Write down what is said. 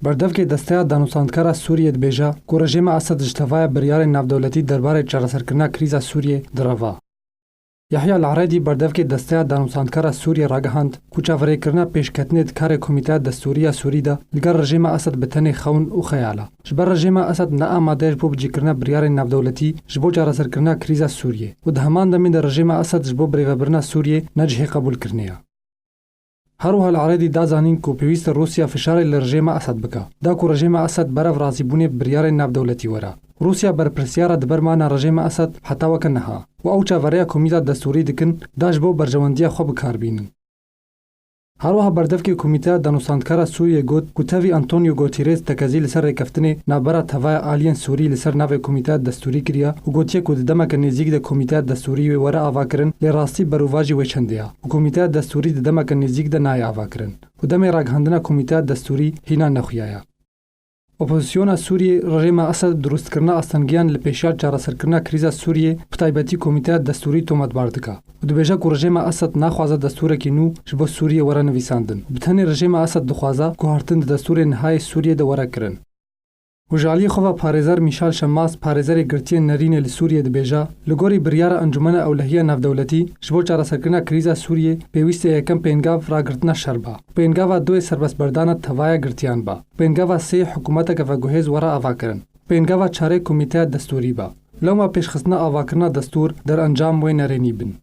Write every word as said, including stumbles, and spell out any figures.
Berdevkê Desteya Danûstandkara Sûriyê dibêje ku rejîma Esed ji tevaya biryarên navdewletî derbarê çareserkirina krîza Sûriyê direva. Yahya Al-Eredî, berdevkê Desteya Danûstandkara Sûriyê ragihand ku çaverêkirina pêşketinê di karê Komîteya Destûrî ya Sûrî de li gel rejîma Esed bi tenê xewn û xeyal e. Ji ber rejîma Esed ne amade ye ji bo bicîkirina biryarên navdewletî ji bo çareserkirina krîza Sûriyê û di heman demê de rejîma Esed ji bo birêvebirina Sûriyê ne cihê qebûlkirinê ye. Her wiha Al-Eredî da zanîn ku pêwîst e Rûsya fişarê li rejîma Esed bike, da ku rejîma Esed berev razîbûnê bi biryarên navdewletî were. Rûsya berpirsyar e di ber mana rejîma Esed heta weke niha û ew çaverêya Komîteya Destûrî dikin da ji bo berjewendiya xwe bi kar bînin. Her wiha berdevkê Komîteya Danûstandkara Sûriyê got ku tevî Antonio Guterres tekezî li ser rêkeftinê navbera tevaya aliyên Sûrî li ser navê Komîteya Destûrî kiriye û gotiye ku di demeke nêzîk de Komîteya Destûrî wê were avakirin, lê rastî berûvajî wê çendê ye û Komîteya Destûrî di demeke nêzîk de nayê avakirin û demê ragihandina Komîteya Destûrî hîna nexuya ye. Opozisyona Sûriyê rejîma Esed bi dirustkirina astengiyan li pêşiya çareserkirina krîza Sûriyê, bi taybetî Komîteya Destûrî tometbar dike û dibêje ku rejîma Esed naxwaze destûrekî nû ji bo Sûriyê were nivîsandin. Bi tenê rejîma Esed dixwaze guhartin di destûrê nihayê Sûriyê de were kirin. Û ji aliyê xwe ve parêzer Mîşal Şemas, parêzerê girtiyên nerînê li Sûriyê dibêje, li gorî biryara Encûmena Ewlehiya Navdewletî, ji bo çareserkirina krîza Sûriyê pêwîst e yekem pêngav ragirtina şer be. Pêngava duyê serbestberdana tevaya girtiyan be. Pêngava sê hikûmeteke veguhêz were avakirin. Pêngava çarê Komîteya Destûrî be. Lewma pêşxistina avakirina destûr derencam wê nerênî bin.